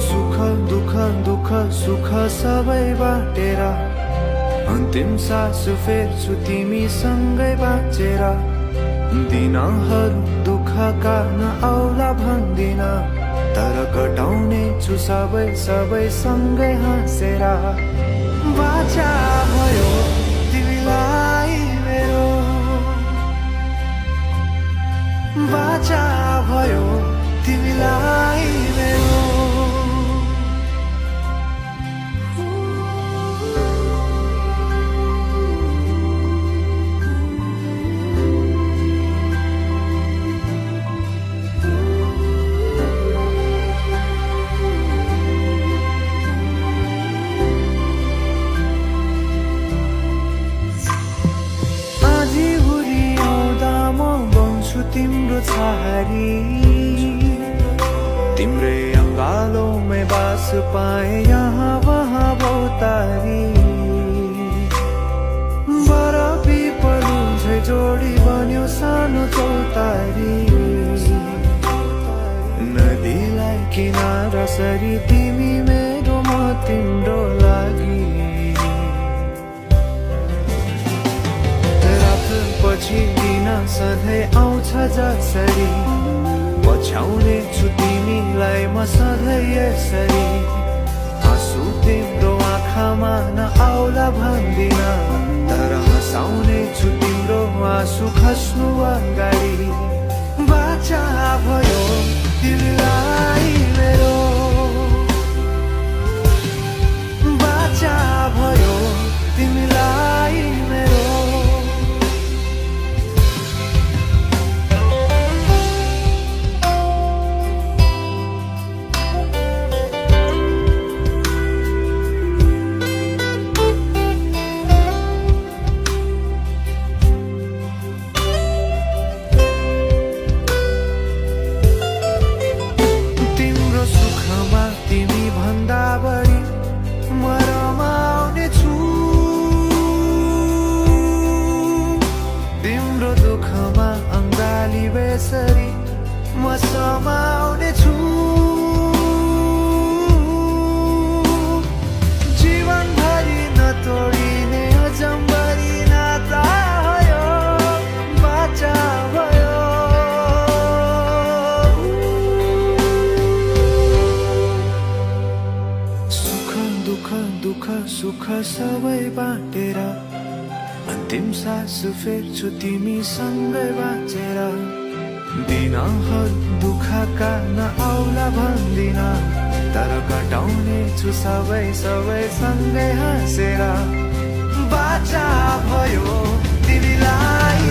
सुख दुःख दुःख सुख सबै बाटेर अन्तिम सास फेर्छु तिमीसँगै बाँचेर। दिनहरू दुःखका नआउला भन्दिन, तर कटाउने छु सबै सबै सँगै हाँसेर। बाचा भयो तिमीलाई मेरो, बाचा भयो तिमीलाई मेरो। तिम्रो छहारी तिम्रै अङ्गालोमै बास पाए यहाँ वहाँ बहुतारी। बरफी पलु झै जोडी बन्यो सानो चौतारी। नदीलाई किनारा सरी तिमी मेरो म तिम्रो लागि। पछि दिन सधैँ आउँछ जसरी, पछ्याउने छु तिमीलाई म सधैँ यसरी। आँसु तिम्रो आँखामा नआउला भन्दिन, तर हँसाउने छु तिम्रो आँसु खस्नु अगाडि। बाचा भयो तिमीलाई मेरो, बाचा भयो तिमीलाई मेरो। तिमी भन्दा बढी म रमाउने छु, तिम्रो दुःखमा अङ्गाली बेसरी म समाउने छु। जीवनभरि नतोडिने अजम्बरी नाता भयो, बाचा भयो। दुःख सुख सबै बाटेर अन्तिम सास फेर्छु तिमीसँगै बाँचेर। दिनहरू दुःखका नआउला भन्दिन, तर कटाउने छु सबै सबै सँगै हाँसेर। बाचा भयो तिमीलाई